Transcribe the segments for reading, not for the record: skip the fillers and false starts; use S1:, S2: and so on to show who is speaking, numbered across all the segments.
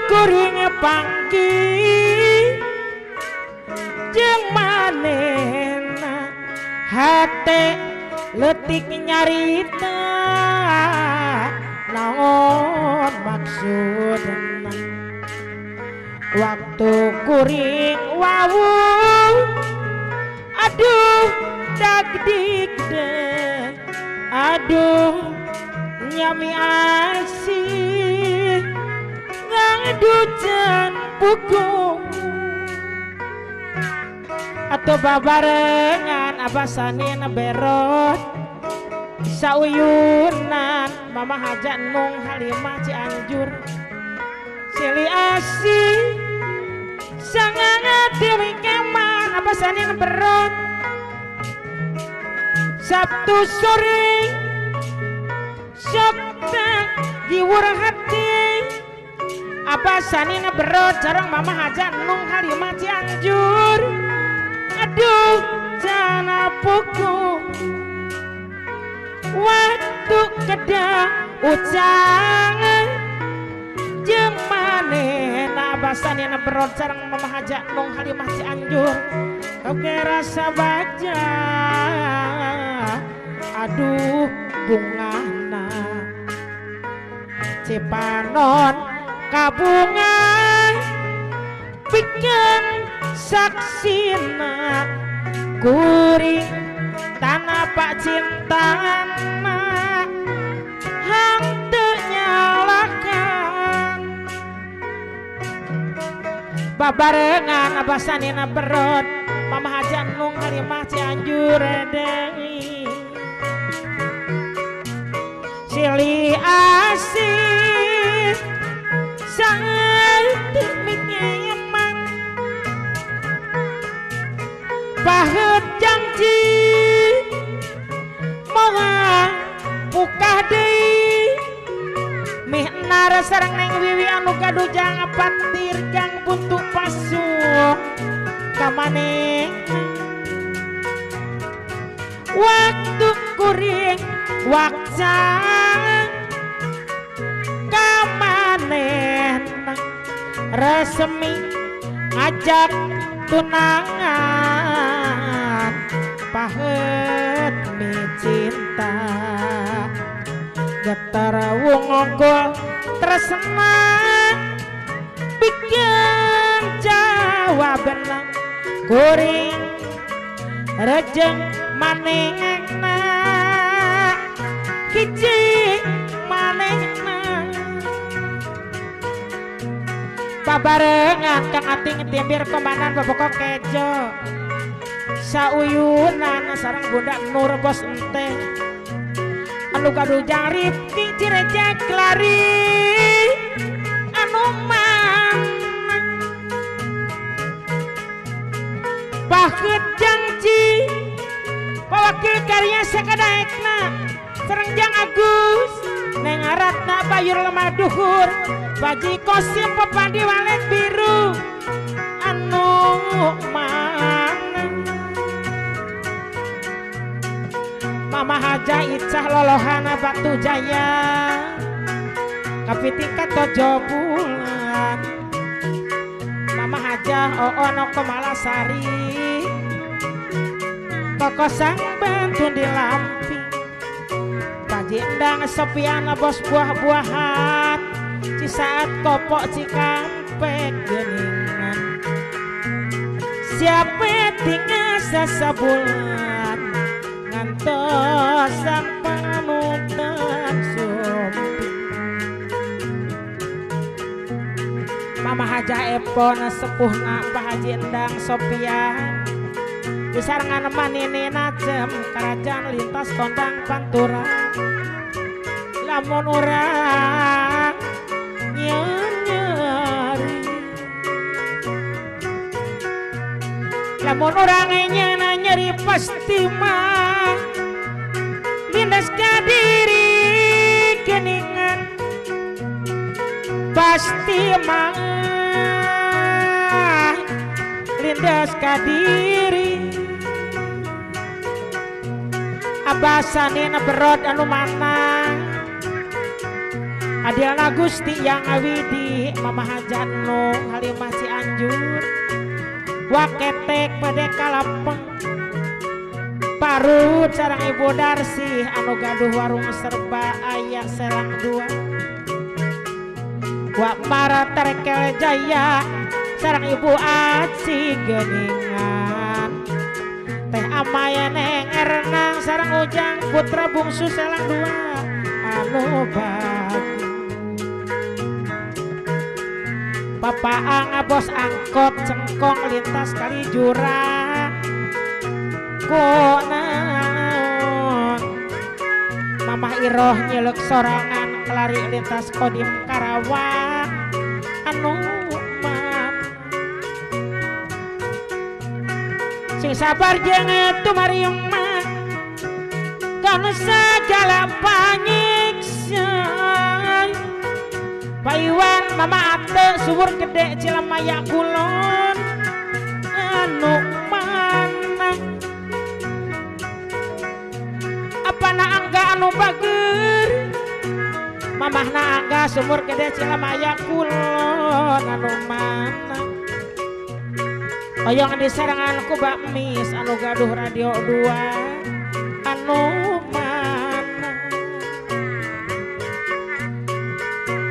S1: Kuring panggih jeung manehna hate leutik nyarita naon maksudna waktu kuring wawuh aduh dagdikdeg aduh nyami asih ngangducan buku atau babarengan abasanin berot sauyunan Mama Haja Nung Halimah Cianjur sili asih sangat dewi keman abasanin berot Sabtu sore Sabtu giwur hati abasanin berot jarang Mama Haja Nung Halimah Cianjur aduh jana puku waktu kedah ucang jeung manehna abasanina berot sareng Mama Haja Nung Halimah Cianjur oke rasa baja aduh bungahna Cipanon kabunga pikeun saksina kuring tanah pak cintana hang teu nyalakan babarengan abasanina berot Mama Haja Nung Halimah Cianjur deui silih asih saeutik minyeman paheut janji moal bukah deui mihnar sareng Neng Wiwi anu gaduh jang patir gang buntu pasuk ka manehna waktu kuring wakca ka manehna resmi ngajak tunangan paheut mi cinta getar wungkul tresna pikeun jawabna kuring rejeng manehna hiji manehna babarengan Kang Ating timbir komandan boboko kejo sauyunan sareng Bunda Nur bos ente anu gaduh jang Rifki Cirejek lari anu mana paheut janji pawakil karya sakadaekna sareng Jang Agus Neng Ratna Bayur lemah duhur Baji Kosim pepadi walet biru anu mana Mama Haja Icah lolohana Batu Jaya kapitingkat tojo bulan Mama Haja Oono Komalasari kokosang bantu di lampi Paji Endang Sopiana bos buah-buahan Cisaat kopok Cikampek geningan siapa tinggal sasabulan ngantos sang panutan sumpi Mama Haja Epon sepuhna Pak Haji Endang Sopian disarengan manini najem kerajaan lintas kondang pantura lamun urang nyeri lamun urang nyeri pasti mah lindas ka diri geningan pasti mah lindas ka diri abasanina berot anu mana Adilna Gusti yang Awidi Mama Hajan Nung Halimah Cianjur Waketek pada kalapeng Parut sareng Ibu Darsih anu gaduh warung serba aya Serang dua Wak Mara Terkel Jaya sareng Ibu Aci Geningan Teh Amaya Neng Ernang sareng Ujang Putra Bungsu Serang dua anu bagus Papa Ang bos angkot cengkong lintas kali jurang kunaon Mamah Iroh nyelek sorangan kelari lintas Kodim Karawang anu man sing sabar jeung tumarima kana sagala panyiksa Paiwan Mama Ate subur gede Cilamaya Kulon anu mana apana angga anu bager mamahna angga sumur gede Cilamaya Kulon anu mana oyong diserangan ku bakmis anu gaduh radio 2 anu mana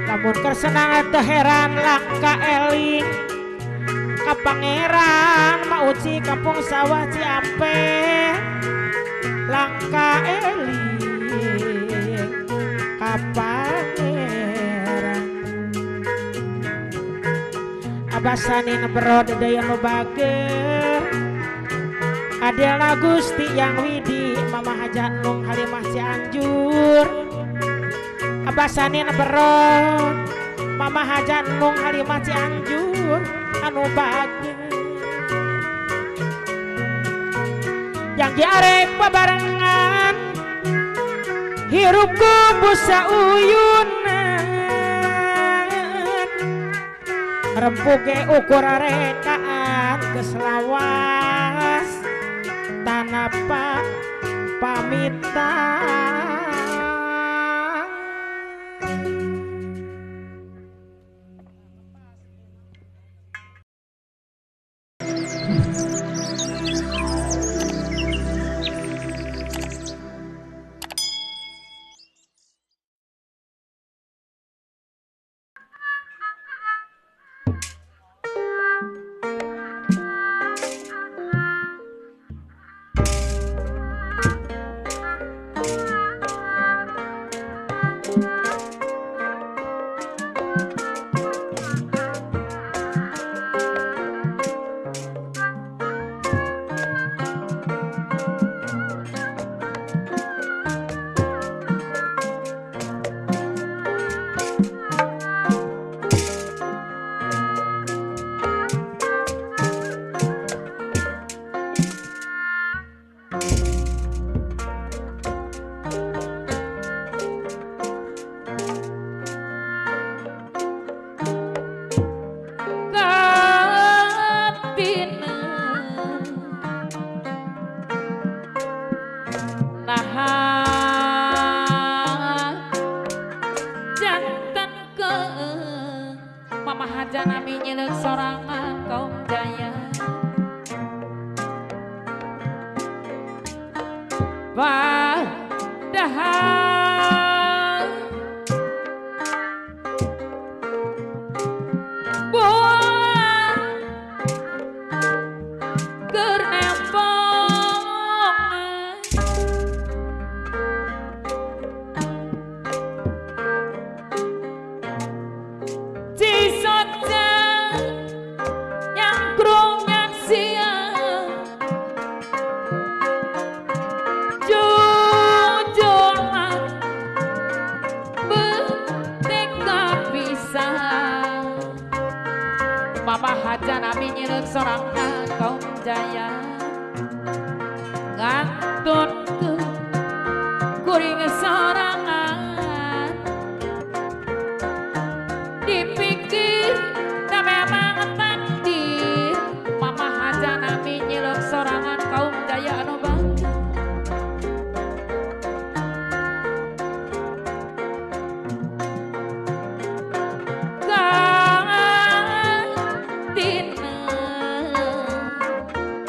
S1: lamun kersenang teu heran langka eling ka pangeran Mauci kampung sawah Ciampe langka eling ka pangeran Abasanin bro dedeun nu bager Adilna Gusti yang Widi Mama Hajan Nung Halimah Cianjur Abasanin bro Mama Hajan Nung Halimah Cianjur anu bager yang diarek babarengan hirup ku busa uyunan rempuke ukur rekaan geus lawas tanapa pamitan.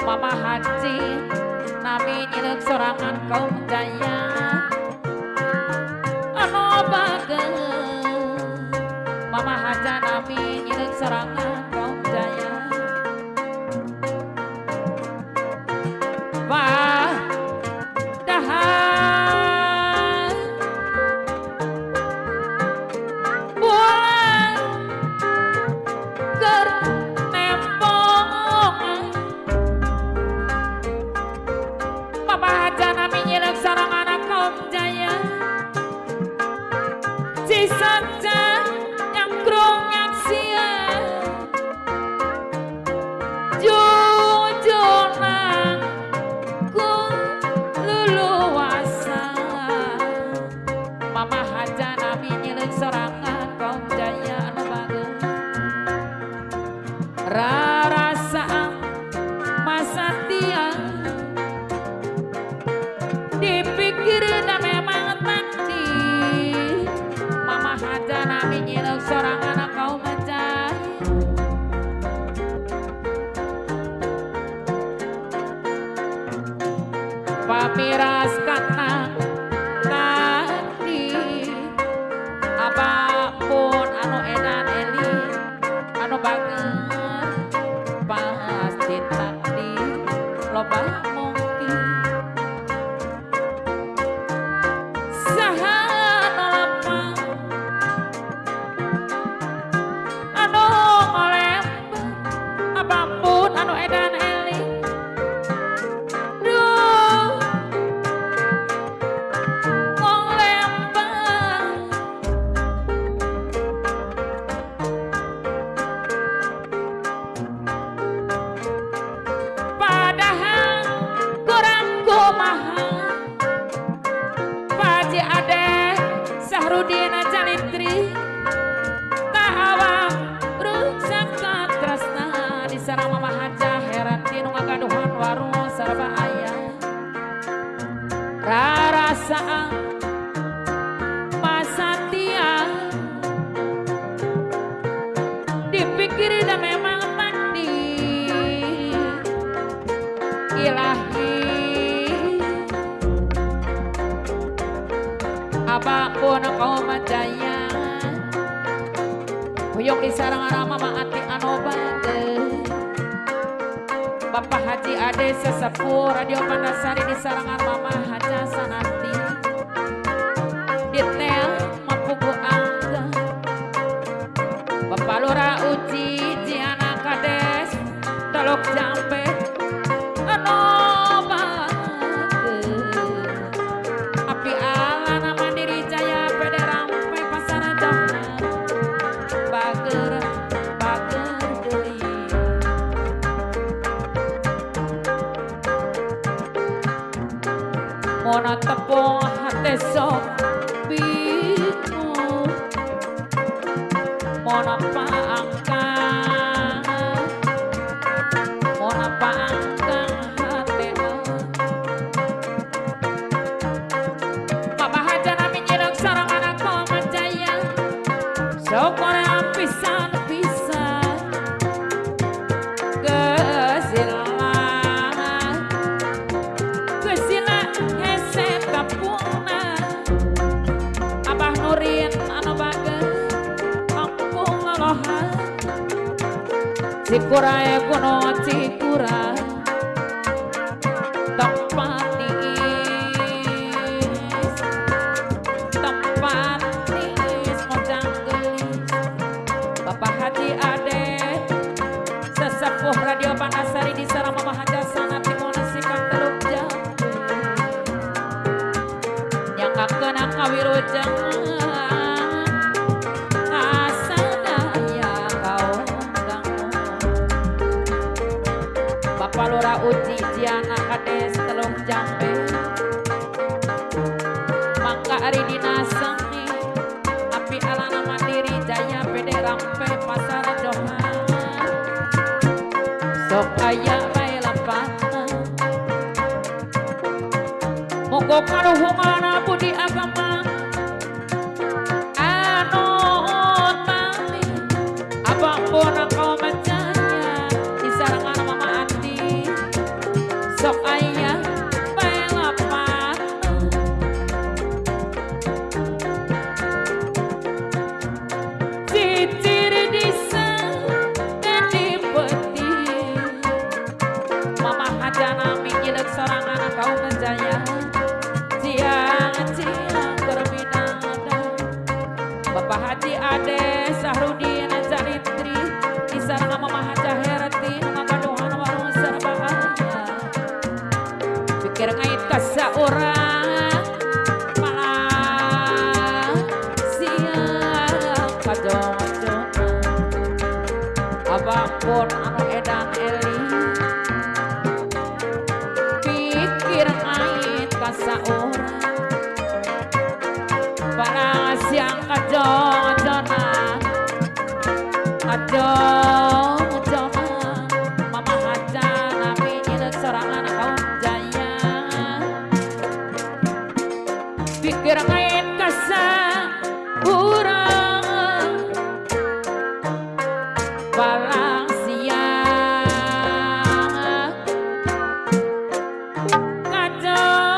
S2: Mama Haji nami nyileuk sorangan kaum jaya anu bager Mama Haja nami nyileuk sorangan kaum jaya wah dahan bulan keur nembongan Mama Haja nami nyileuk sorangan kaum jaya Cisanca nyangkrung nyaksia jujurna ku luluasa Mama Haja nami nyileuk sorangan kaum jaya anu bager rarasaan masa tiang dipikirna memang takdir Mama Haja nami nyileuk sorangan kaum jaya pamiras kana takdir apapun anu edan eli anu bager pasti takdir loba mungkin saha anu lapang anu ngolembang apapun anu edan eli duh ngolembang padahal kurang kumaha Paji Ade Sahrudin Jalitri tahawang ruksak katresna di sarang Mama Haja heran tinu ngagaduhan warung sarba aya rarasaan masa tiang dipikir dah memang takdir ilahi apapun kau jaya huyong di sarang Mama Ati anu bager Bapak Haji Ade sesepuh Radio Pandasari di sarangan Mama Haja Sanati detail mapugu angga Bapak Lurah Uci Jiana Kades Teluk Jambe anu bager api alana Mandiri Jaya Pede Rampe Pasar Jamna bager bager deui mona tepung hate sok bingung mona paangkang mona paangkang hate Mama Haja nami nyileuk sorangan kaum jaya sok ora pisan pisan gesila gesila hese tapungna Abah Nurin anu bager kampung lolohan Cikuray kuno Cikuray tempat niis tempat niis mojang geulis Bapak Haji Ade sesepuh Radio Pandasari di sarang Mama Haja Sanati Monasikan Teluk Jambe nyangkakeun kawilujengan asadaya kaum dangu Bapak Lurah Uci Jiana Kades Teluk Jambe mangga ari dina seni api alana Mandiri Jaya Pede Rampe Pasar Johan sok aya bae lapangan monggo kaluhungana budi agama anu tami apapun kau jaya di sarangan Mama Ati kasaurang malah siang kajong-jongan abang pun anu edan eli pikir ngait kasaurang barang siang kajong-jongan kajong-jongan mama haja nami nyileuk sorangan kaum jaya pikir ngait kasaurang balang siang kajong-jongan.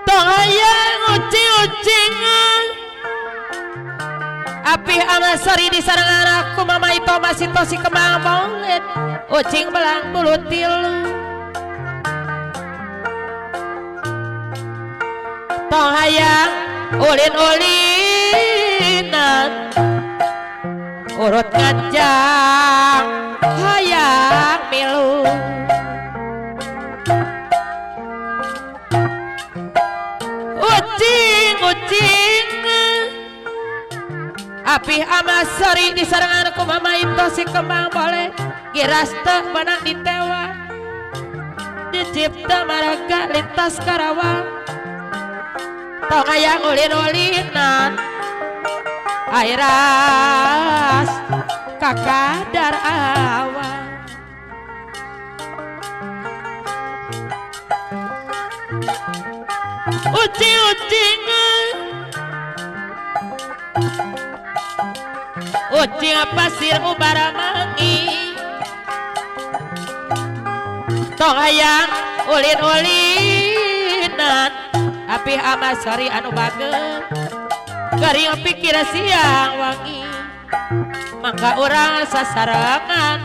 S3: Tong hayang ucing-ucingan apih amasari di sareng aku mama itu masih tosi kemang molet ucing belang bulu tilu tong hayang ulin-ulinan urut ngajang hayang milu ucing-ucing apih amasari di sarengan ku mama itu si kembang boleh giras teu benang ditewa dicipta maraga lintas Karawang tong hayang ulin-ulinan airas kakadar awang ucing-ucing ucing pasir ubara mangi tong hayang ulin-ulinan apih amasari anu bageur garing pikir siang wangi mangga urang sasarengan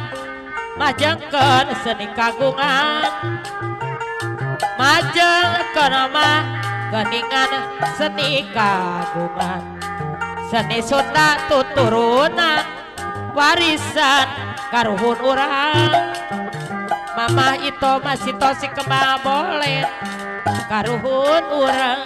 S3: majengkeun seni kagungan majengkeun mah geningan seni kagungan seni Sunda tuturunan warisan karuhun urang mama itu masih tosi kembang bolet karuhun urang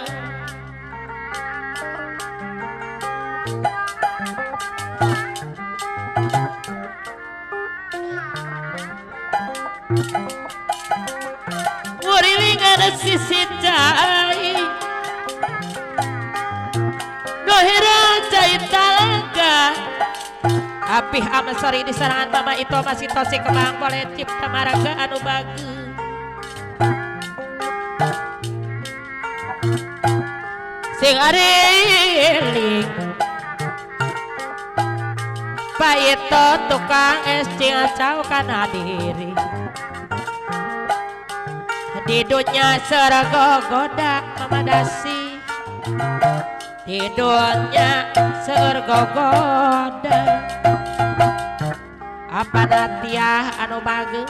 S3: ngurilingan sisi cai dohira cai talaga apih amasari di sarangan mama itu masih tosi kembang boleh cipta maraga anu bagus sing ariling paito tukang es cing kana diri di dunia sergo goda mamadasi di dunia sergo goda apa natiah anu bagus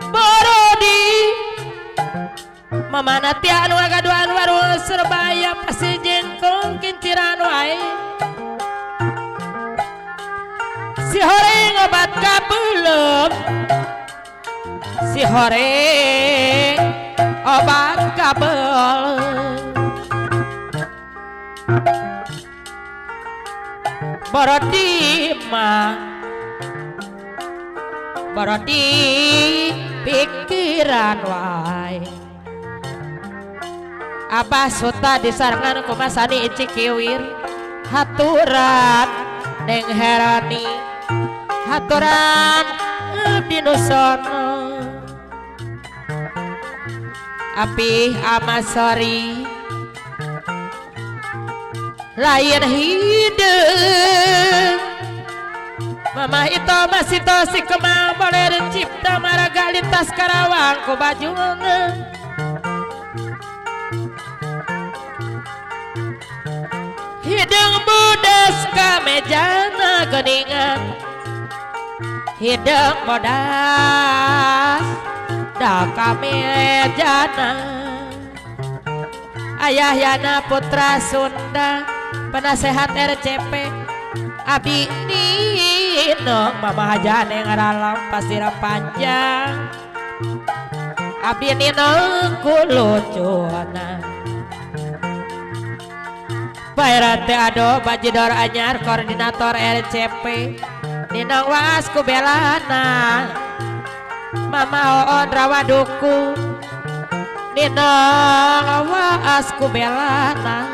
S3: borodi mama natia anu agaduan warung Surabaya pasti jengkong kinciran wae si horeng obat kabelum si horeng obat kabel borodi mah borodi pikiran wae Abah Suta disarangan kumasani Cikiwir haturan Neng Herani haturan abdi nu sono Apih Amasori lain hideung Mama itu masih tosi kemang boleh cipta maraga lintas Karawang ku bajuna Hideung bodas ka mejana geuningan Hideung bodas da ka mejana Ayah Yana Putra Sunda penasehat RCP Abi Nino Mama Hajane ngaralam pasir panjang Abdi Nino kulucuna Bayrate ado bajidor anyar koordinator RCP Nino waas ku belana Mama oon rawaduku Nino waas ku belana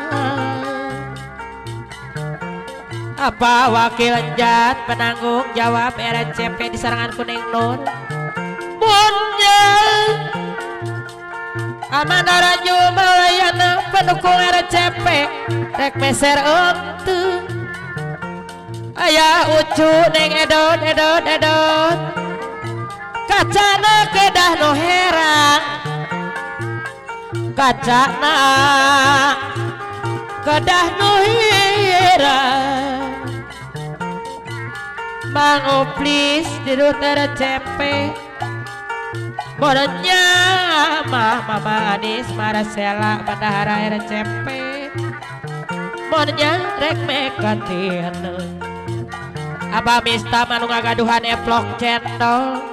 S3: Apa wakil jat penanggung jawab RCP di Sarangan Kuning Nur Munnya Amanda Raju Malayana pendukung RCP rek meser entu Ayah ucu neng edot edot edot Kacana kedah no herang Kacana kedah no herang Mang Oplis di rute RCP Bodonnya mah Mama Anis Marasela Bandahara RCP Bodonnya rek mekatin Abah Mista manu ngagaduhan eplok cendol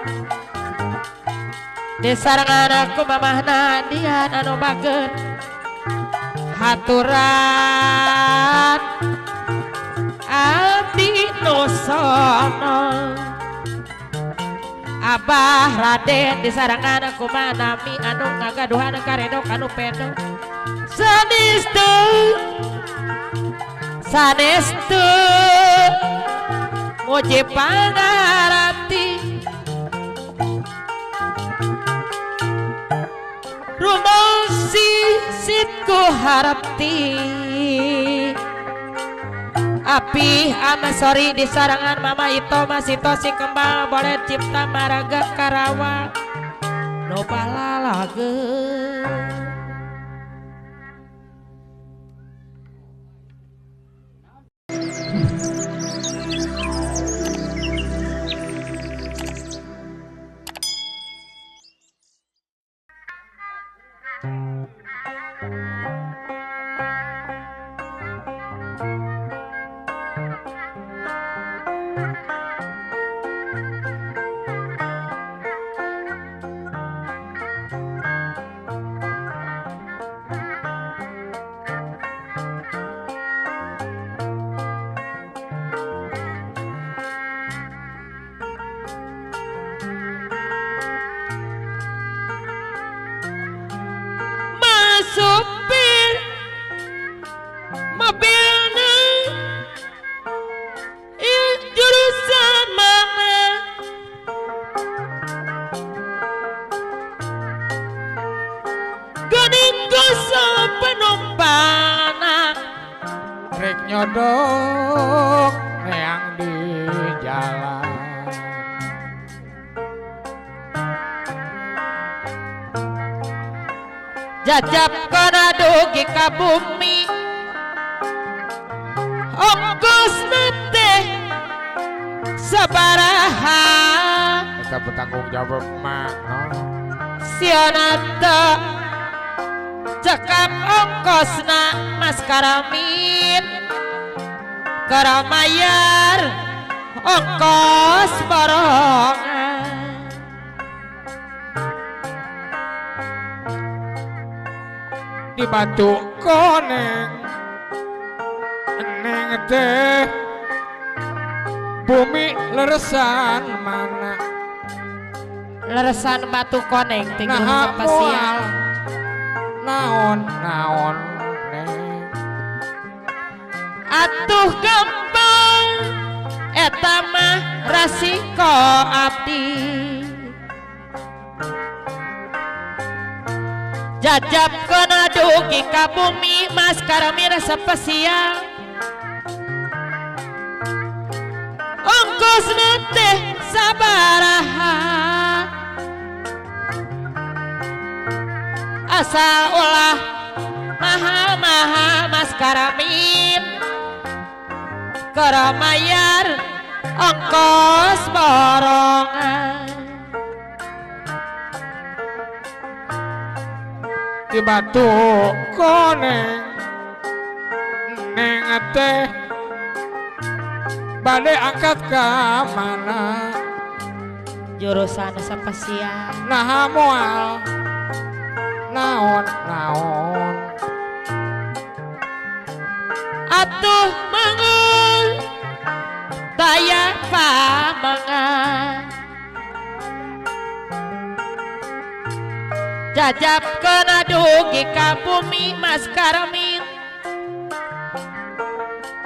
S3: Di sarangan aku Mamah Nadian anu bager Haturan Abdi nu sono Abah Raden di sarangan aku manami anu ngagaduhan karedok anu pedok Sanestu sanestu muji pangarati Rumosi sitku harapti Api Amasori di sarangan Mama Ito masih tosi kembang boleh cipta maraga Karawang no palalage Supir mobilna jurusan mana Geuning gosok penumpangna
S4: Rek nyodok neang di jalan
S3: Jajab kana dugi ka bumi ongkosna teh sabaraha
S4: Eta bertanggung jawab mah no.
S3: Sieuna teu cekap ongkosna Mas Karamin Karamayar ongkos borongan
S4: Di Batu Koneng neng teh bumi leresan mana
S3: Leresan Batu Koneng tinggal
S4: Nah
S3: spesial
S4: naon naon neng
S3: Atuh gampang eta mah rasiko abdi jajab kena dugi ka bumi Mas Karamin spesial ongkos teh sabaraha asal ulah mahal-mahal Mas Karamin keramayar ongkos borongan
S4: di batu koneng neng teh bade angkat ka mana
S3: jurusan spesial
S4: nah moal naon naon
S3: atuh mangul daya pamangan jajab kena dugi ka bumi Mas Karamin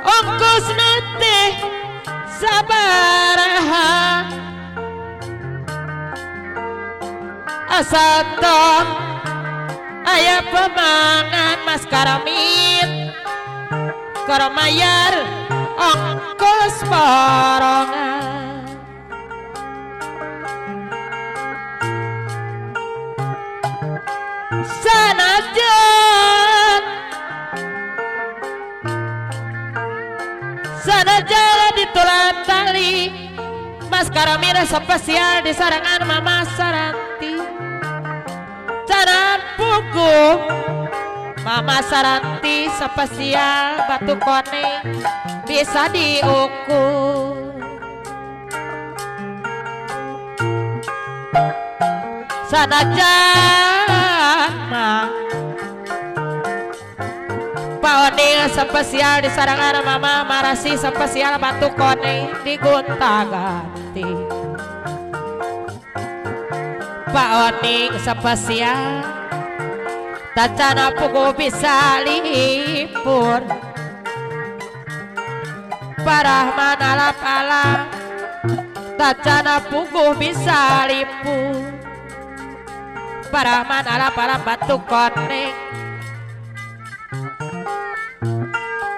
S3: ongkos teh sabaraha asal tong aya pemangan Mas Karamin karamayar ongkos borongan sanajan sanajan ditulan tali Mas Karamin spesial di sarangan Mama Saranti canan pugu Mama Saranti spesial batu koneng bisa diukur sanajan mah Paoning spesial di sarangan Mama Marasi spesial batu koneng digonta-ganti Paoning spesial tacana pugu bisa lipur parah manalap alam tacana pugu bisa lipur parah manalap alam batu koneng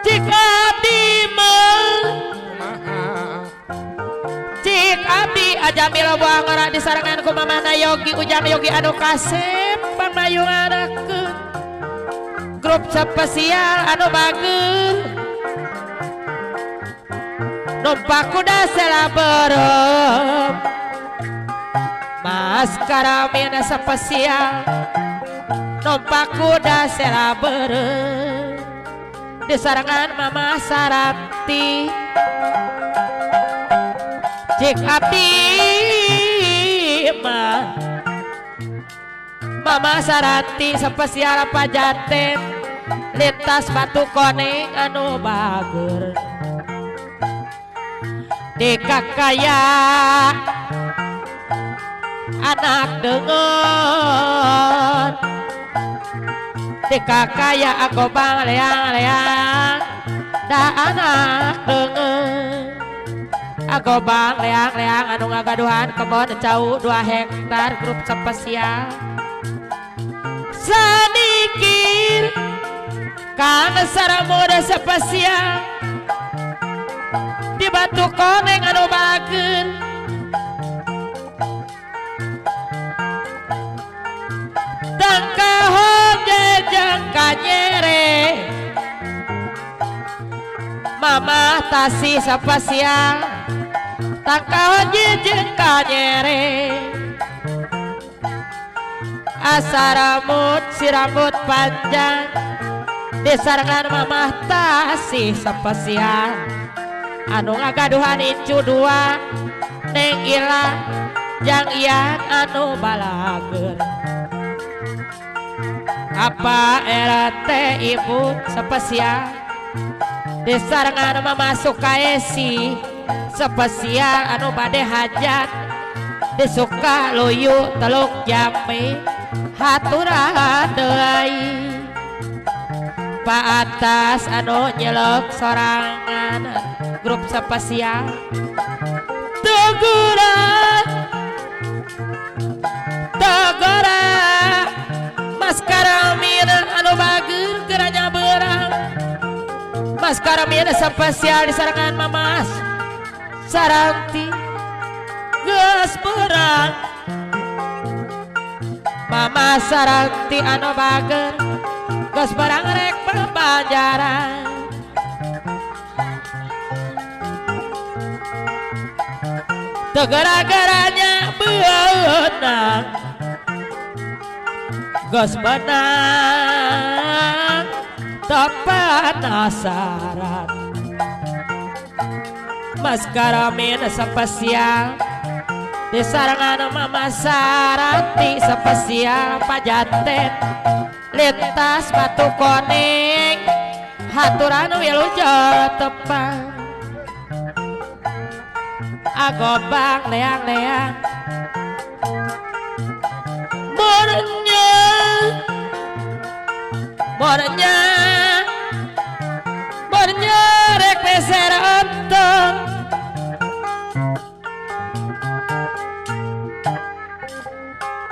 S3: jika abdi cik abdi ajamil buah ngora di sarangan ku mamana yogi ujang yogi anu kasep pangmayung anakeun grup spesial anu bager numpak kuda sela berem Mas Karamin spesial numpak kuda sela berem di sarangan Mama Saranti cik abdi mah Mama Saranti spesial pajaten lintas batu koneng anu bager di kakaya anak dengon di kakaya aku bang leang-leang da anak dengon aku bang leang-leang anu ngagaduhan kebon jauh 2 hektar grup spesial sanikir kang saramuda spesial di batu koneng anu bager tangkahon jejeng kanyere Mama Tasi spesial tangkahon jejeng kanyere asa rambut si rambut panjang disarangan Mama Tasi spesial anu ngagaduhan incu 2 neng ila jang ian anu balager apa RT ibu spesial disarangan Mama Sukaesi spesial anu bade hajat disuka luyu teluk jambe haturan deui pa atas anu nyelok sorangan grup spesial Tegura Tegora Mas Karamina anu bager geranya berang Mas Karamina spesial disarangan Mamas Saranti geus berang Mama Saranti anu bager geus barang rek pabanjaran Tegara-garanya beunang geus menang teu penasaran Mas Karamin spesial disarangan Mama Saranti spesial Pajaten lintas Batu Kuning haturan wilujeng tepang agobang leang-leang mornya mornya mornya rek meser entong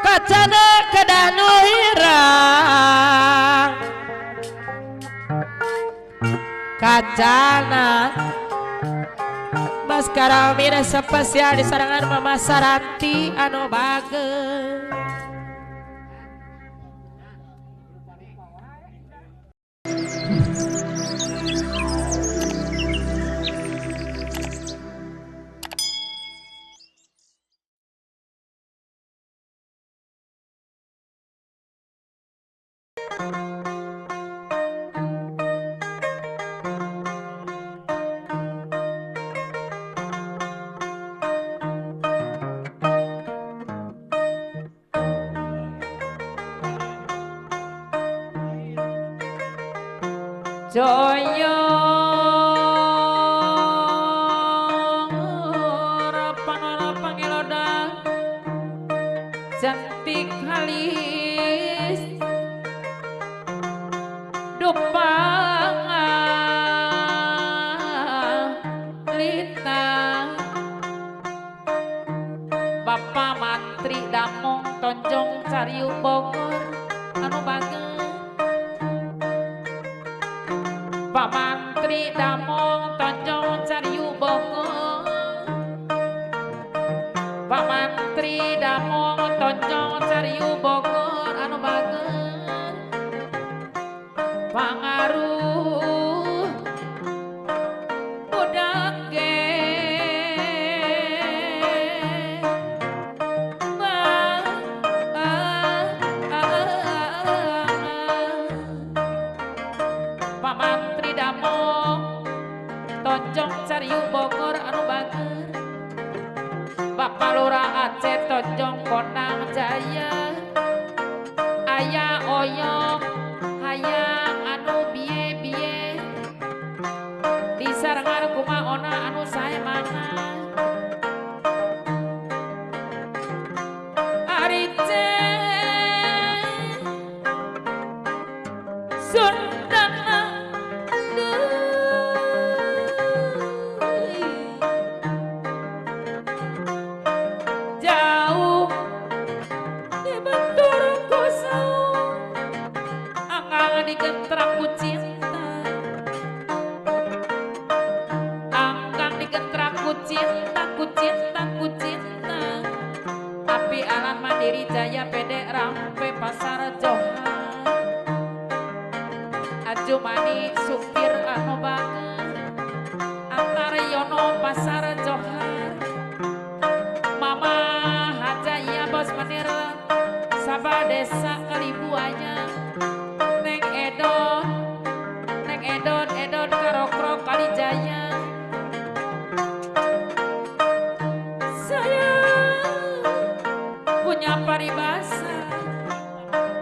S3: kacana kedah nu hirang kacana Mas Karamina spesial disarangan Mama Saranti anu bager.
S2: Joyo rapanola pangeloda cantik halis dupang lita Bapak Mantri Damong Tonjong Cariu Bogor anu bager Pak Mantri Damong Tonjong Cariu Bogor Pak Mantri Damong Tonjong Cariu Bogor anu bager pangaruh budak ge Pak Mantri Damong Tonjong Cariu Bogor anu bager Bapak Lurah Aceh Tonjong Konang Jaya aya oyong hayang anu biye-biye disarengan kumaona anu sae mana Ari Sundana jauh dibentur ku saung anggang digentrak ku cinta anggang digentrak ku cinta ku cinta ku cinta api alam mandiri jaya pede rampe pasar Johar Ajumani supir anu bager Antaryono pasar Johar Mama Hajaya bos menir Sabah desa Kalibuaya Neng Edon Neng Edon Edon Karokro Kalijaya Saya punya paribasa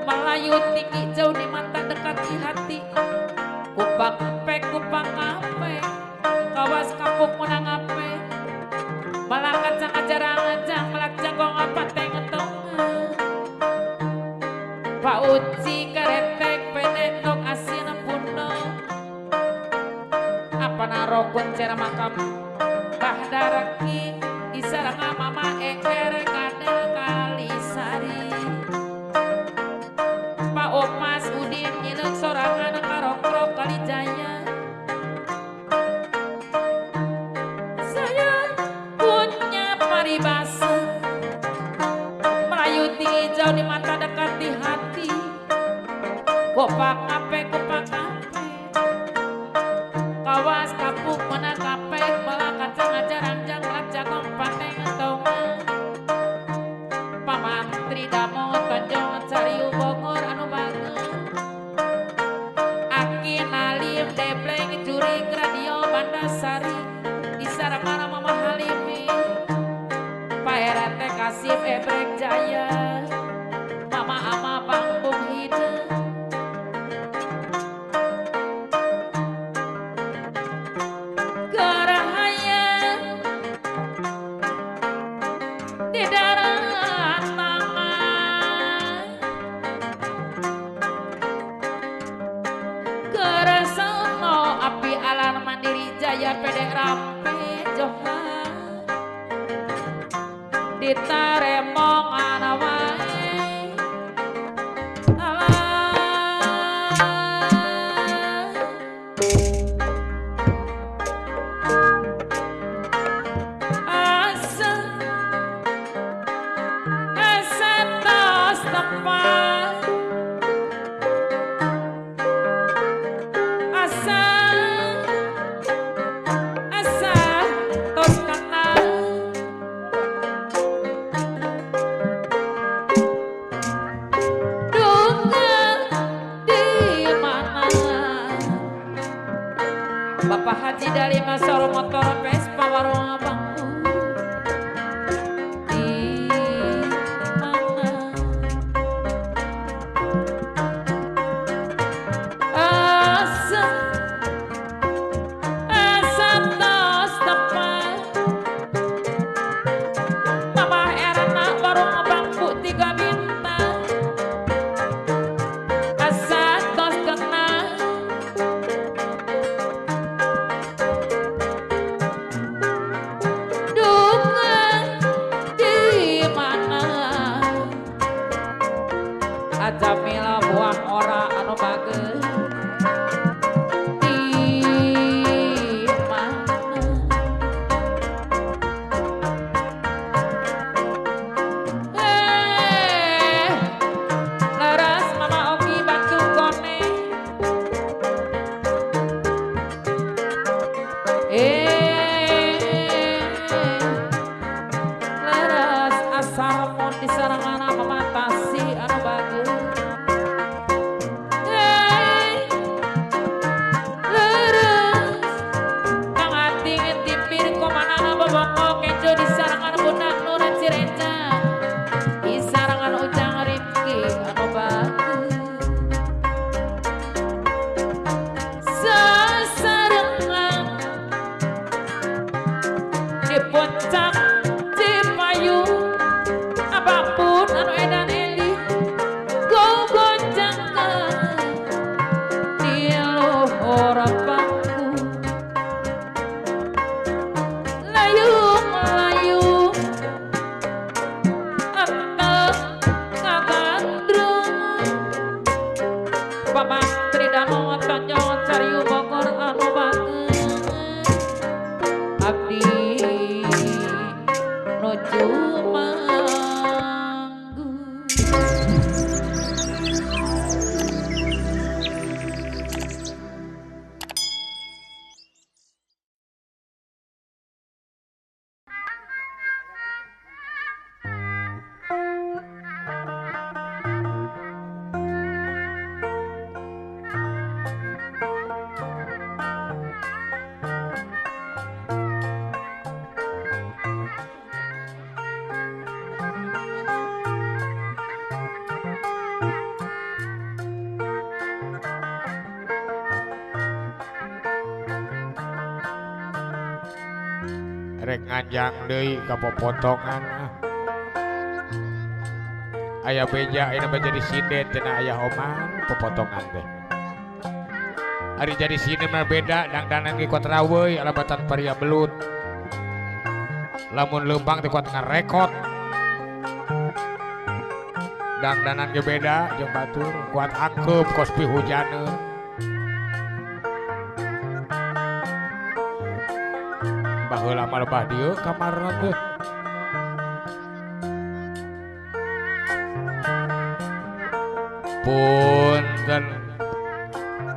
S2: Melayu tinggi jauh di mata dekat di hati Kupang pe kupang ape kawas kapuk menang ape Malah kacang ajarang ajang melak jagong apa tengetongan Pak Uci keretek pendek nok asin puno Apa narokun cera makam Bah Daraki di Di darat tangan Kereseno api alar mandiri jaya pede rampe johan ditaremong ana wae alah asa asa tos tepat asa asa tos kenal duka di mana Bapak Haji dari Masoro motor Vespa warung abangku di mana asa asa tos tepat Mama Erna warung bangku 3 bintang asa tos kenal duka di mana Ajamila buah ora anu bageus di mana eh laras Mama Oki batu kone eh laras asal mun di sarangana Mama Tasi anu bageus eh leres Kang Ati ngintipir komanana boboko kejo di sarangan Bunda Nur Cirenca di sarangan Ujang Rifki anu bageus sasarengan di puncak Cipayu apapun anu edan eli gogonjangkeun di luhur pangku layung layung entah ngagandrung Bapak Tridamo Tonjong Cariu Bogor anu bageus abdi nuju manggung.
S4: Rek nganjang deui ka popotongan ah. Aya beja ayeuna mah jadi sinden cenah aya oman popotongan teh. Ari jadi sinden mah beda dangdanan ge kuat raweuy alabatan paria belut. Lamun leumpang teh kuat ngarekot. Dangdanan ge beda jeung batur kuat angkeup kos pihujaneun. Baheula mah lebah dieu kamarna teh. Punten.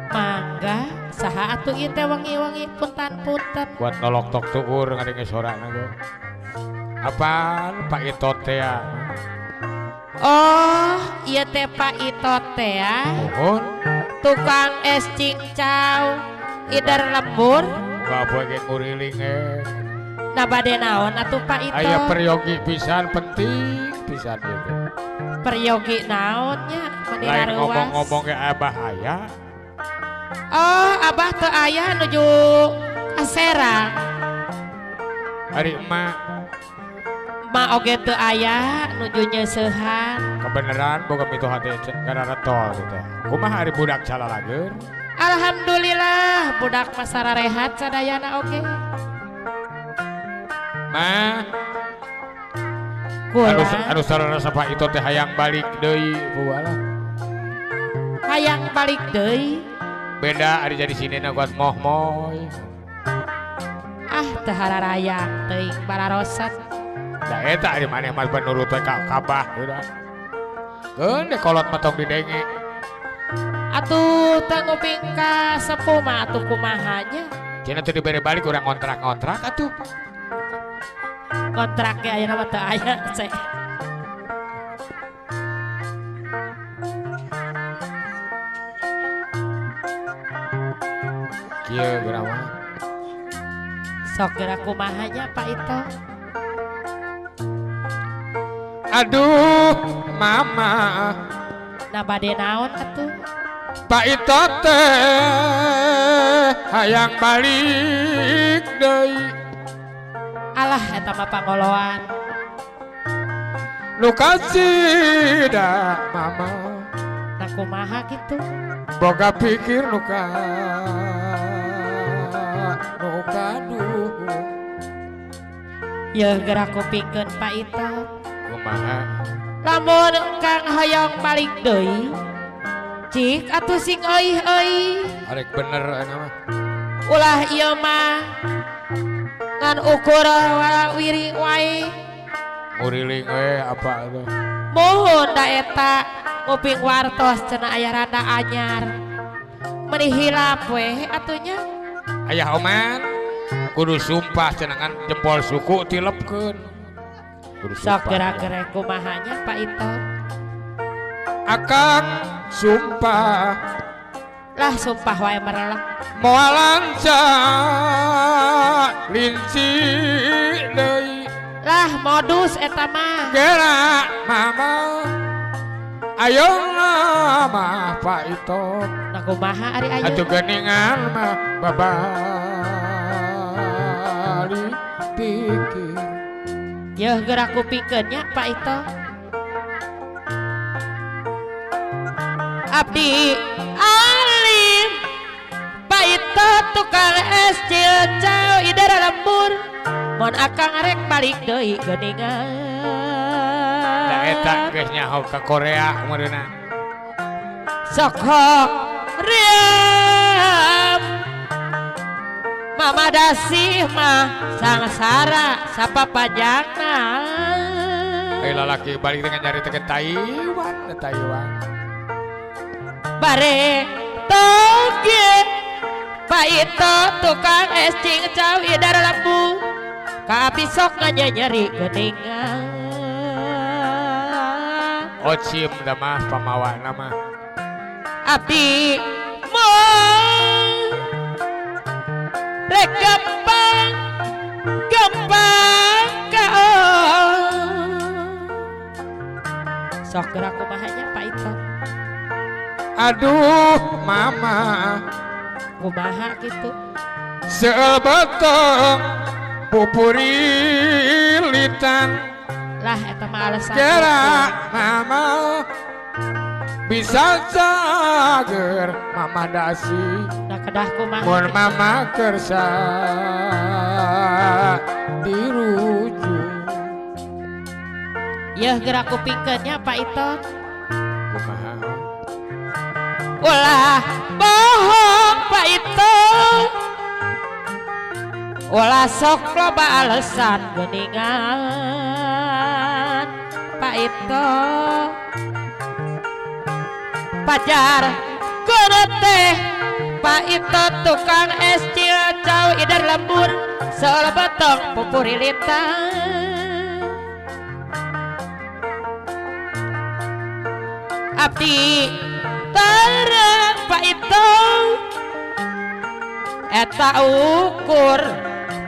S3: Mangga saha atuh ieu teh wangi-wangi puntan-punten.
S4: Kuat nolok tok tuur ngadenge sorana ge. Apaan Pak Ito teh ya?
S3: Oh, ieu teh Pak Ito teh ya.
S4: Mohon.
S3: Tukang es cincau ider lembur.
S4: Bapak ge nguriling eh.
S3: Nah bade naon atuh Pak Ito?
S4: Aya peryogi pisan penting pisan ieu teh.
S3: Peryogi naon nya meni
S4: Lain
S3: rareuwas.
S4: ngomong-ngomong ge abah aya.
S3: Oh, abah teu aya nuju ka Serang.
S4: Ari emak.
S3: Mama oge teu aya nuju nyeuseuhan.
S4: Kebeneran boga mitoha teh gara tol teh. Kumaha ari budak calalager?
S3: Alhamdulillah budak mah sararehat sadayana oge.
S4: Mah anu sarana Pak Ito teh hayang balik deui bualah.
S3: Hayang balik deui.
S4: Beda ari jadi sinena kuat moh-moy.
S3: Ah teu hararayang teuing bararosat.
S4: Da eta ari maneh mah nurut we ka kabah udah. Keun deh kolot mah tong didenge.
S3: Atuh teu nguping ka sepuh mah atuh kumaha nya.
S4: Cenah teu dibere balik urang ngontrak-ngontrak atuh.
S3: Kontrak ge ayeuna mah teu aya cek.
S4: Kieu geura mah.
S3: Sok geura kumaha nya Pak Ito.
S4: Aduh mama.
S3: Nah bade naon atuh?
S4: Pak Ito teh hayang balik deui.
S3: Alah eta mah pangoloan.
S4: Nu kasida mama.
S3: Nah kumaha kitu?
S4: Boga pikir nu ka nu kaduh.
S3: Yeuh geura kupikeun Pak Ito.
S4: Kumaha?
S3: Lamun kang hoyong balik deui cik atuh sing euih-euih.
S4: Arek bener eta mah.
S3: Ulah ieu mah ngan ukur wiri wae.
S4: Nguriling we apa atuh.
S3: Muhun da eta nguping wartos cenah aya randa anyar. Meuni hilap we atuh nya.
S4: Ayah oman kudu sumpah cenah ngan jempol suku tilepkeun.
S3: Sok gerak-gerek kumaha nya Pak Ito.
S4: Akang sumpah.
S3: Lah sumpah wae merelek.
S4: Moal lanca linci deui.
S3: Lah modus eta mah.
S4: Gerak mama. Ayo mah Pak Ito.
S3: Nah kumaha ari ayeuna?
S4: Atuh geuningan mah babali pikir.
S3: Yeuh geura kupikeun nya Pak Ito. Abdi alim Pak Ito tukang es cilcau idara lembur. Mun akang rek balik deui geuningan.
S4: Da eta geus nyaho ka Korea meureunna.
S3: Sok riam Mama dasih mah sangsara sapa panjangna.
S4: Ai lalaki balik dengan nyari teh ke Taiwan, ke Taiwan.
S3: Bare toge Pak Ito tukang es cincau idar lembu. Ka abdi sok nganyeri geuningan.
S4: Ocim da mah pamawana mah.
S3: Abdi moal rek gampang gampang kaol. Sok geura kumaha nya Pak Ito.
S4: Aduh mama.
S3: Kumaha kitu?
S4: Seueul beteng pupurilitan.
S3: Lah eta mah alasan.
S4: Gerak mama bisa cager mama dasi.
S3: Nah kedah kumaha?
S4: Mun mama kersa dirujuk.
S3: Yeuh geura kupikeun nya Pak Ito.
S4: Kumaha?
S3: Ulah bohong Pak Ito. Ulah sok loba alasan geuningan Pak Ito. Pajar kudu teh Pak Ito tukang es cilcau idar lembur. Seolah betong pupurilitan. Abdi terang Pak Ito eta ukur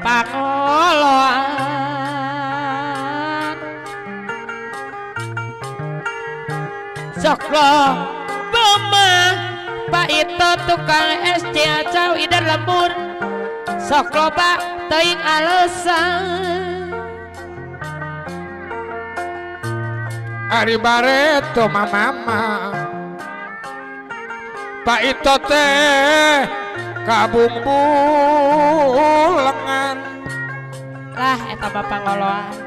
S3: pangoloan. Sok lo bema Pak Ito tukang es cilcau idar lembur. Sok loba teuing alasan.
S4: Ari bareto mama Pak Ito teh kabungbulengan
S3: lah eta bapak ngoloan.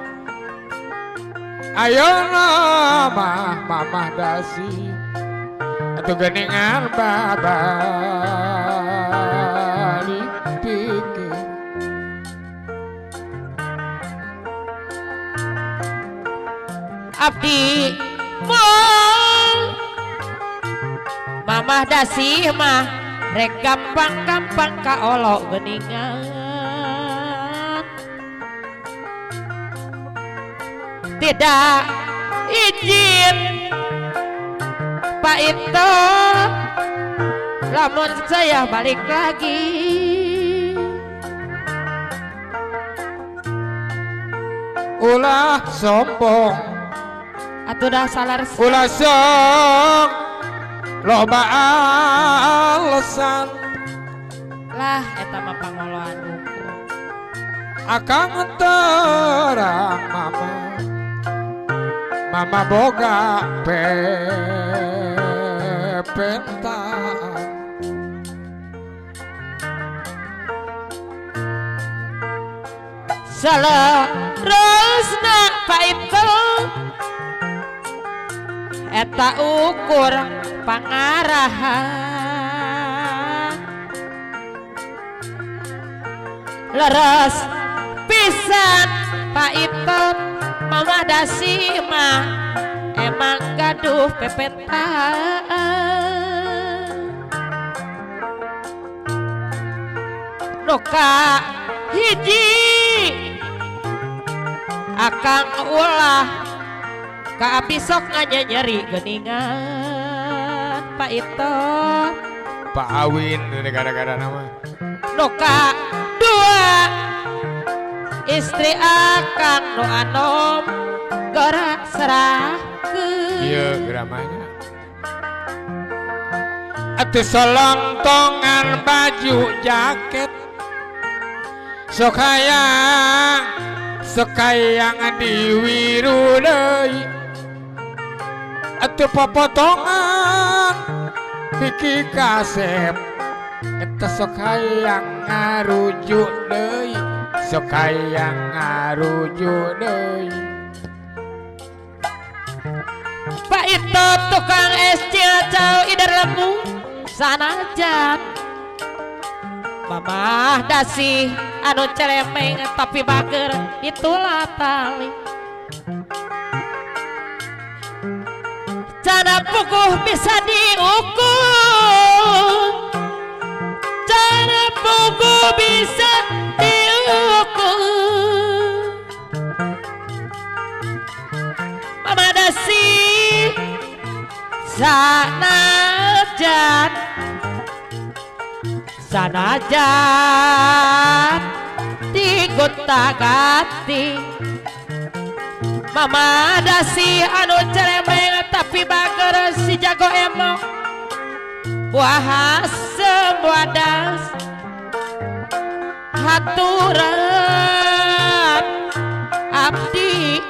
S4: Ayo mah mamah dasi atuh geuningan babalik pikir.
S3: Abdi mul mamah dasi mah rek gampang-gampang kaolok geuningan. Tidak izin Pak Ito lamun saya balik lagi.
S4: Ulah sombong
S3: atuh dah salar
S4: ulah sok loba alasan
S3: lah eta mah pangoloan hukum.
S4: Akang terang mama mama boga pepentaan.
S3: Salerosna Pak Ito eta ukur pangarahan. Leres pisan Pak Ito mamah dasi mah emang gaduh pepetaan. Nuka hiji akang ulah ka abdi sok nganyeri geuningan Pak Ito.
S4: Pak Awin gara-gara nama.
S3: Nuka dua istri akang nu anom gerak serahkeun.
S4: Ieu geramanya. Atuh solontongan baju jaket sok hayang sok hayang diwiru deui. Atuh popotongan biki kasep eta sok hayang ngarujuk deui sok hayang ngarujuk deui.
S3: Pak Ito tukang es cilacau idar lemu sanajan mamah dasi anu celemeng tapi bager itulah tali. Cana puguh bisa diukur, cana puguh bisa diukur. Mama dasi sanajan sanajan digonta-ganti. Mama dasi anu ceremeng tapi bager si jago emok buah asem buah das haturan abdi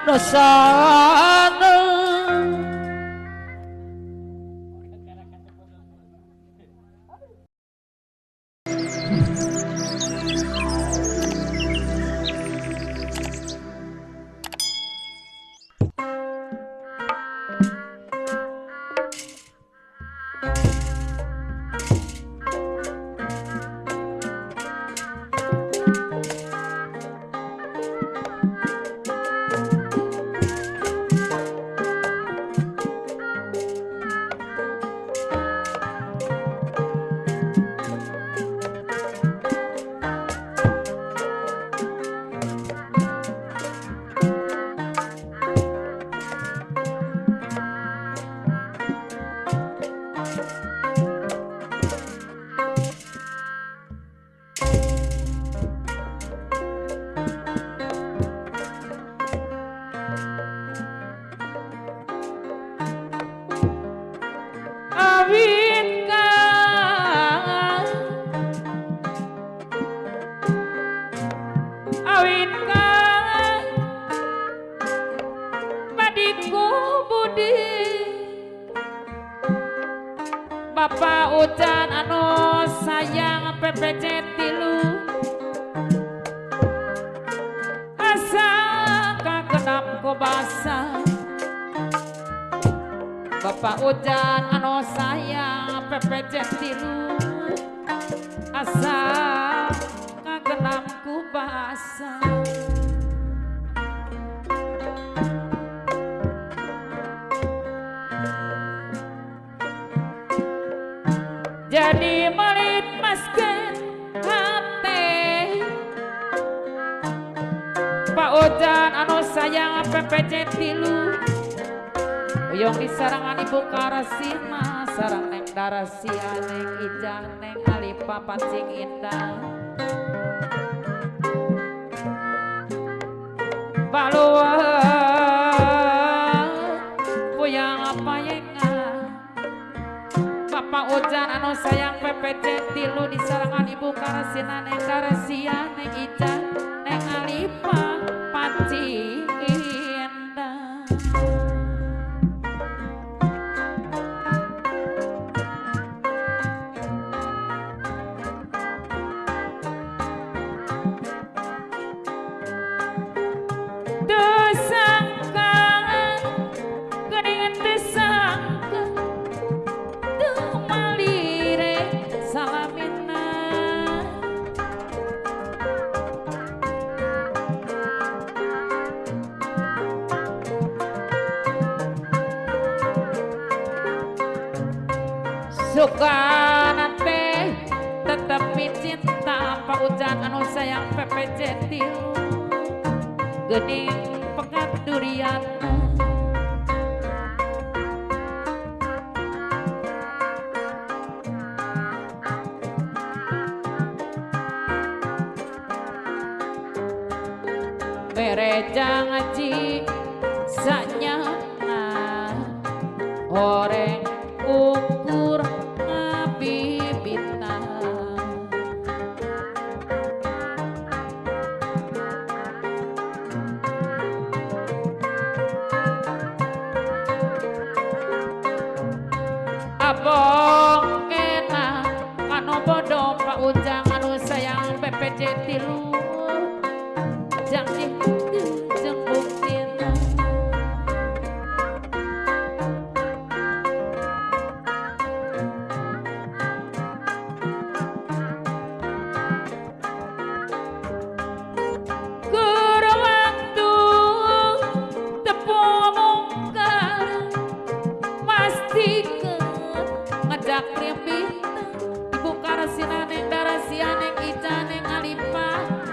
S3: nusono.
S2: Budi Bapak Ujan anu sayang PPC tilu asa kagenap ku basa Bapak Ujan anu sayang PPC tilu asa kagenap ku basa jadi melit masken hate Pak Ojan anu sayang PPC tilu uyong di sarangan ibu Karasima sarang neng Darasia neng Ijah neng Alipa pancing indah Baluang puyang apa yenga Bapak Ojan anu sayang PPC tilu di sarangan ibu Karasina neng Darasia neng Ijah neng Alipa pancing indah Tersangka geningan tersangka malire salamina Sukana teh tetep cinta Pak Ujan anu sayang PPC tilu gening pekat durian berejang aji sanyana horeng ukur ngabibita Abong kena kano bodo Pak Ujang anu sayang PPC tilu janji jeung buktina Keur waktu tepung mungkar pastikeun ngejak rimbita ibu Karasina neng Darasia neng Ica neng Alipa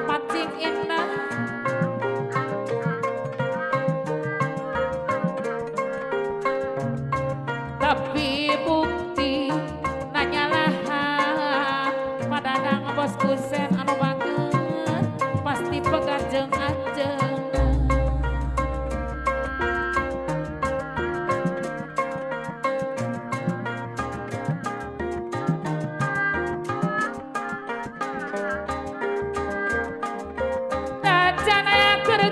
S2: pancing indah tapi bukti nanya lahan padadang bos kusen anu banget pasti pegajeng ajeng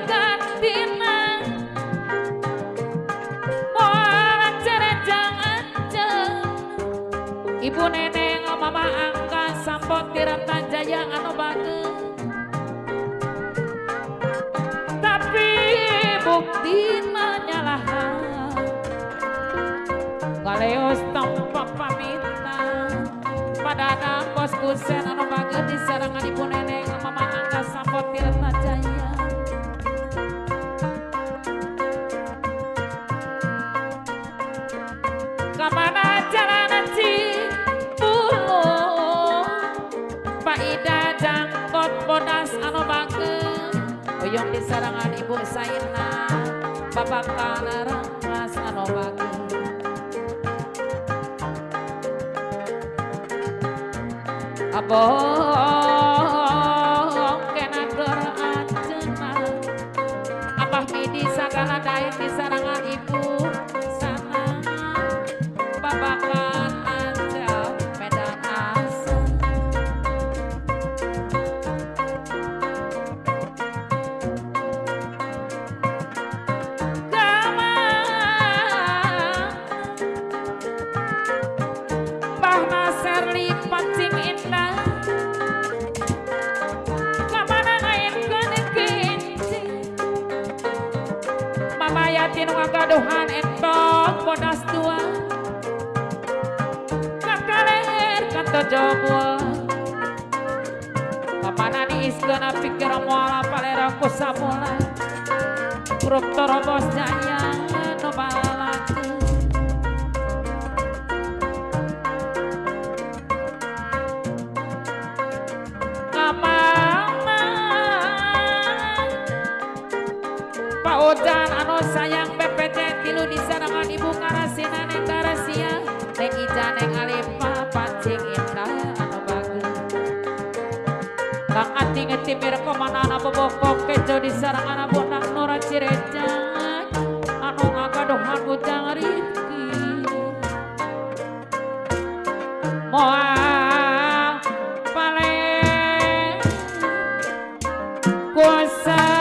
S2: Gantina moal cerejang anjeun ibu neneng mama angka sampot tirta jaya anu bageun tapi buktina nyalahan galeos tanpa pamitan padadang bos kusen anu bageun disarangan ibu neneng mama angka sampot tirta jaya Kamana jalan Cipulung Pak Ida jangkot bodas anu bageun uyung di sarangan ibu Saina Bapak Kanarangas anu bageun Abong kena keur anjeunna Abah midi sagala daek di sarangan ibu sana babakan aja medan asa kamana Suryati nu ngagaduhan entok bodas dua kakaler katojobo kamana diiskeun pikir moal palera ku sabola grup Torobos Jaya nu balakeun kamana Pak Ojan anu sayang BPT tilu disarangan Ibu Karasina Neng Karasia Neng Ija Neng Alifa Pancing Indah anu bagus Kang Ati ngetimir komanana bobokok kejo disarangan Bonang Nora Cireja anu ngagaduhan Ujang Rifki moal paling kuasa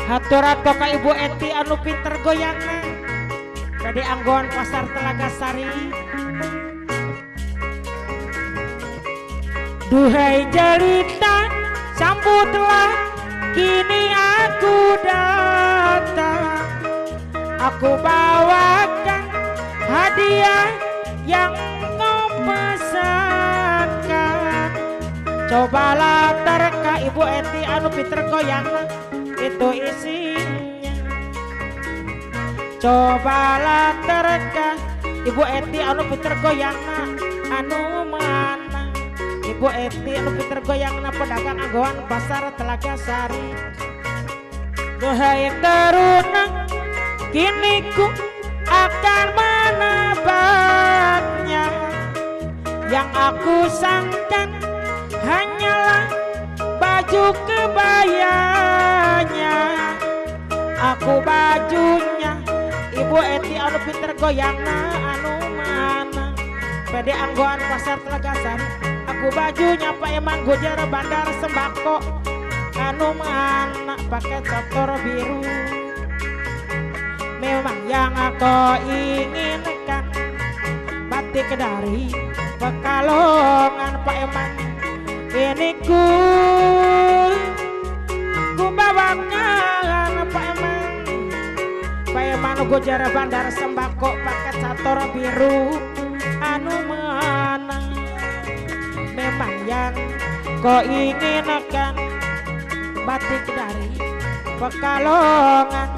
S1: Haturan ka Ibu Eti anu pinter goyangna bade anggoan pasar Telaga Sari. Duhai jelita sambutlah kini aku datang, aku bawakan hadiah yang kau pesankan. Cobalah terka Ibu Eti anu pinter goyangna itu isinya. Cobalah terka Ibu Eti anu pinter goyangna anu mana. Ibu Eti anu pinter goyangna pedagang anggoan pasar Telaga Sari. Duhai teruna kini ku akan menebaknya, yang aku sangkan hanyalah baju kebayanya. Aku bajunya Ibu Eti anu pinter goyangna anu mana pede anggoan pasar Telaga Sari. Aku bajunya Pak Eman Gujar Bandar Sembako anu mana pakai cator biru. Memang yang aku inginkan batik dari Pekalongan Pak Eman ini ku bawakan Pak Eman. Pak Eman Gujar Bandar Sembako pakai cator biru anu mana. Memang yang kau inginkan batik dari Pekalongan.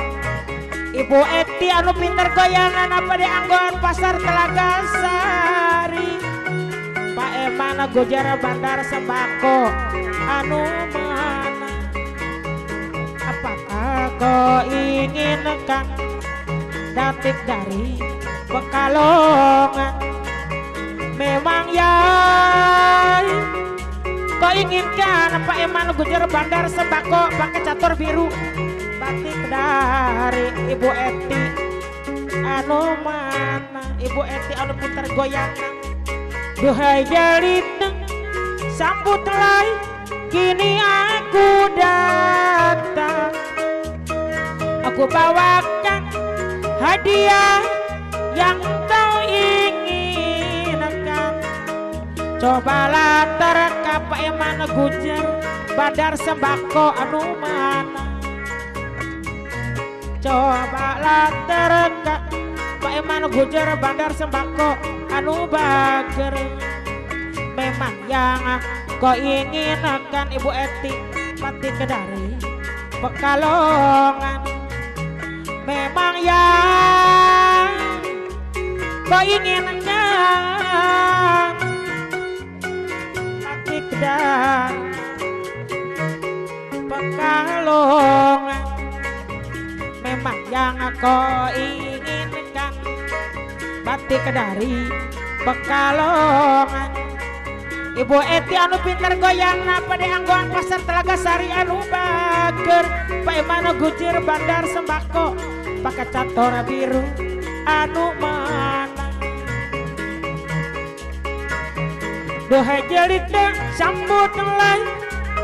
S1: Ibu Eti anu pinter goyangan apa di anggoan pasar Telaga Sari. Pak Eman Gujar Bandar Sembako anu mana. Apakah kau inginkan batik dari Pekalongan? Memang ya kau inginkan Pak Eman Gujar Bandar Sembako pakai catur biru batik dari Ibu Eti anu mana. Ibu Eti anu pinter goyang. Duhai jelita sambutlah kini aku datang, aku bawakan hadiah yang kau inginkan. Cobalah terka Pak Eman Gujar Bandar Sembako anu mana. Cobalah terka Pak Eman Gujar Bandar Sembako anu bager. Memang yang kau inginkan Ibu Eti batik dari Pekalongan. Memang yang kau inginkan batik dari Pekalongan. Memang yang kau inginkan batik dari Pekalongan. Ibu Eti anu pinter goyang napa di anggoan pasar Telaga Sari anu bager. Pak Eman Gujar Bandar Sembako pakai cator biru anu mana. Duhai jelita sambutlah,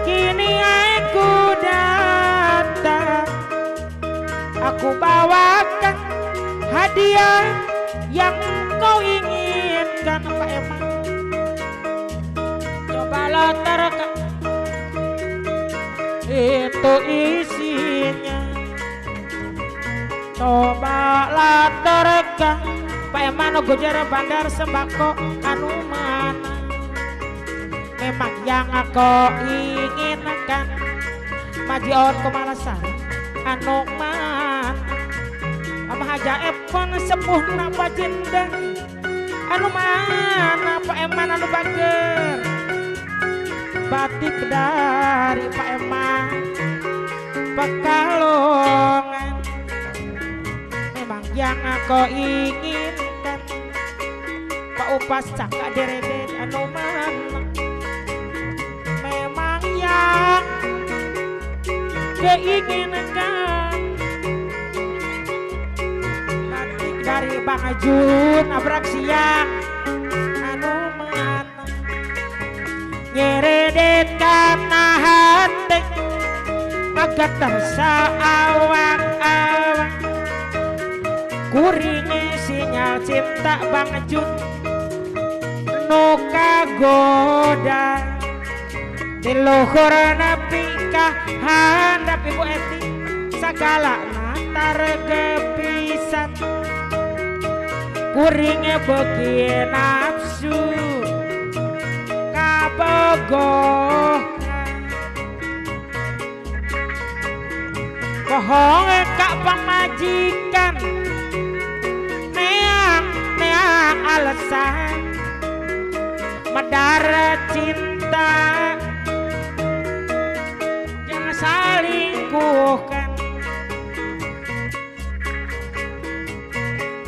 S1: kini aku datang. Aku bawakan hadiah yang kau inginkan. Pak Emang cobalah terka, itu isinya. Cobalah terka. Pak Eman gojer bandar sembako anu mana memang yang aku inginkan. Majion kemalasan anu mana Mama Haja Epon sepuh napa jendang anu mana Pak Eman anu bager batik dari Pak Eman Pekalongan. Memang yang aku inginkan. Pak Upas cakak deredet anu mana memang yang keinginkan. Batik dari Bang Ajun abrak siang anu mana nyeredet kana hati magatar saawang-awang. Kuringi sinyal cinta Bang Jun nu kagoda di luhur nepi ka handap Ibu Eti sagala natar kepisan. Kuringi beuki nafsu kabogohan. Bohong kak pamajikan neang neang alasan medar cinta jangan salingkuhkan.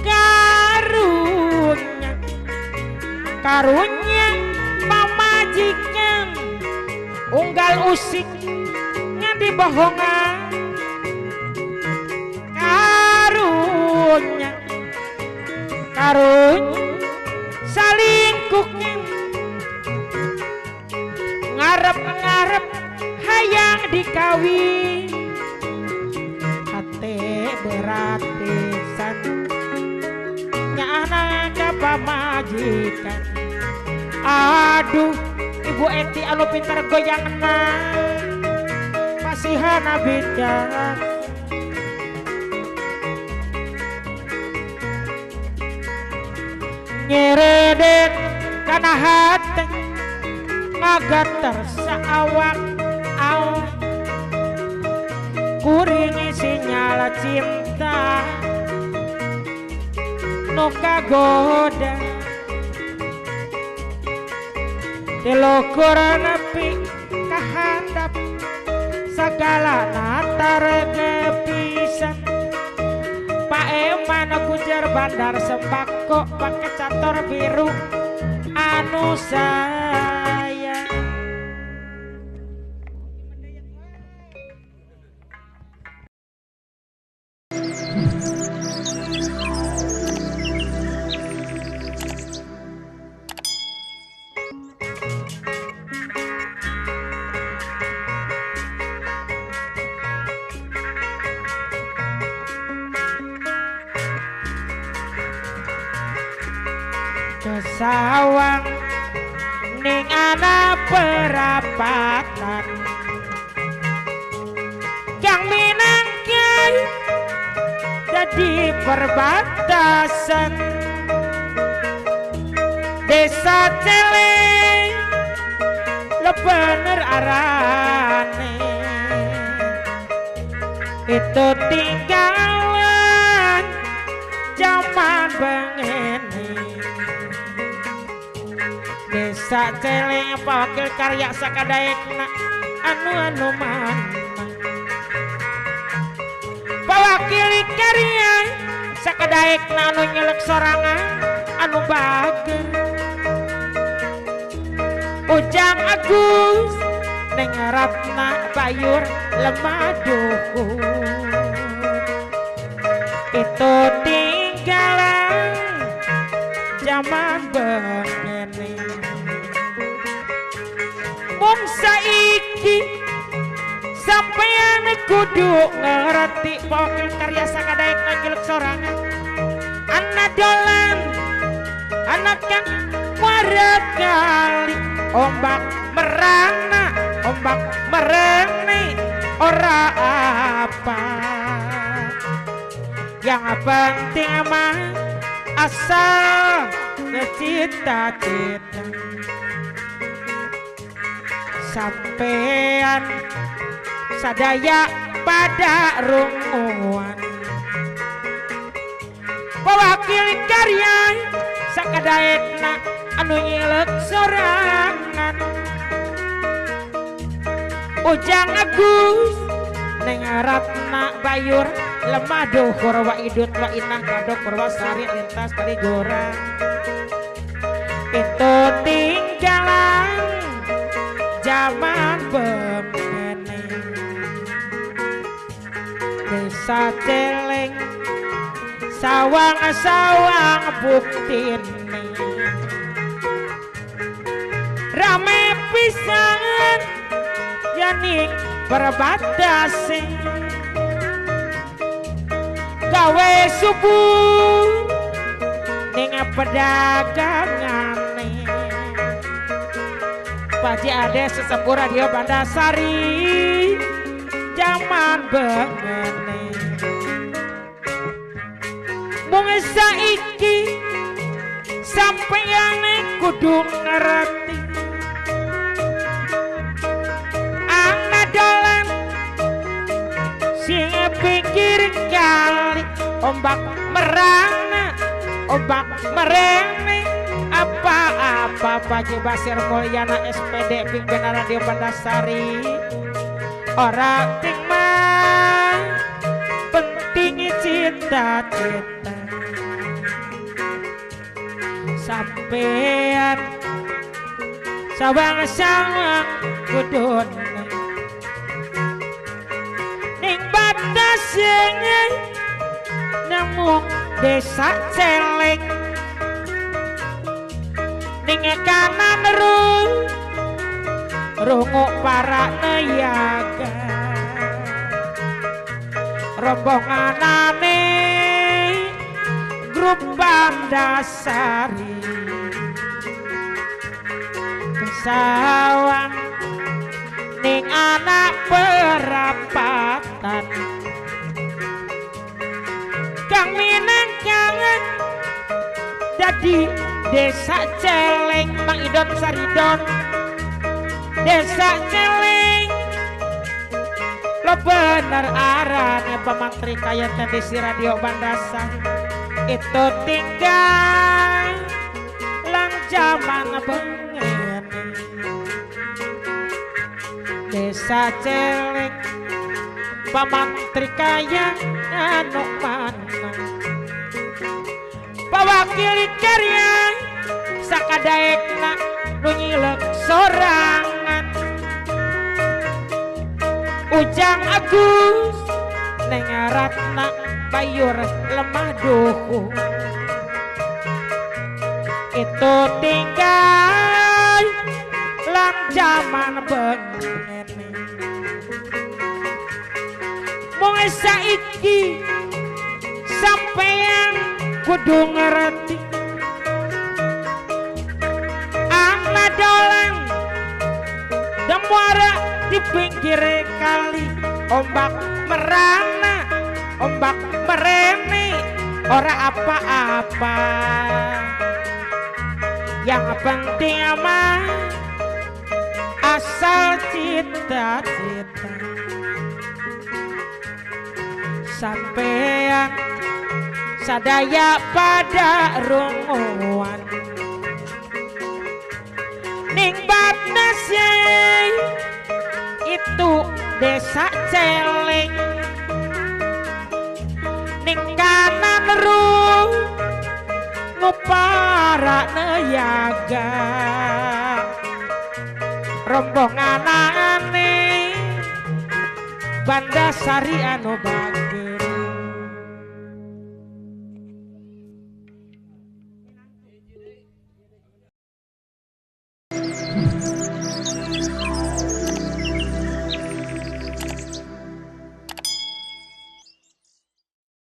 S1: Karunya karunya pamajikan unggal usik ngadi bohongan. Karunya karunya salingkuhnya ngarep-ngarep hayang dikawin. Hate berat pisan nyaana ka pamajikan. Aduh Ibu Eti anu pintar goyangna pasihana bijak. Nyeredet kana hate ngagater saawak awak. Kuringi sinyal cinta nu kagoda di luhur nepi ka handap sagala natar kepisan. Pak Eman gujer bandar sembako pake cator biru anu sayang. Sawang ning ana perapatan kang minangka dadi perbatasan desa Celeng lebener arane itu tinggalan zaman bengene. Desa Celeng wakil karya sakadaekna anu-anu mana pawakil karya sakadaekna anu nyelek sorangan anu bager. Ujang Agus neng Ratna Bayur lemah duhur itu tinggalan zaman bengene. Mung saiki sampeyan kudu ngerti pokil karya sakadaek nangiluk sorangan ana dolan anak kang muara kali ombak merana ombak merene ora apa yang penting mah asal cita-cita sampean sadaya pada runguan pewakil karya sakadaekna anu nyilek sorangan Ujang Agus neng Ratna Bayur lemah duhur wa idut wa inah kadok purwasari lintas kali gorang itu tinggalan zaman pemene desa Celeng sawang-sawang buktine rame pisan yaning perbatasan gawe subuh ning pedagangane Paji Ade sesepuh Radio Bandasari zaman bengene mung saiki sampeyane kudu ngerti ana dolan sing pinggir kali ombak merana ombak merene apa-apa Paji Basir Mulyana SPD pimpinan Radio Bandasari ora ting mah penting cita-cita sampean sawang-sawang kudune ning batas namung desa Celeng ning kanan rungu para niaga rombonganane grup Bandasari kesawang ning anak perapatan kang minangkangan dadi desa Celeng Mang Idon Saridon desa Celeng lo bener arane pemantri kaya tendisi Radio Bandasari itu tinggal lang zaman bengene desa Celeng pamantri kaya anu mana pewakili karya sakadaekna nu nyilek sorangan Ujang Agus neng Ratna Bayur lemah duhu itu tinggal lang zaman bengene mung saiki sampeyan kudu ngerti ana dolan demuara di pinggir kali ombak merana ombak merene ora apa-apa yang penting mah asal cita-cita sampean sadaya pada runguan ning batase itu desa Celeng ning kanan rungu para niaga rombonganane Bandasari anu bagus.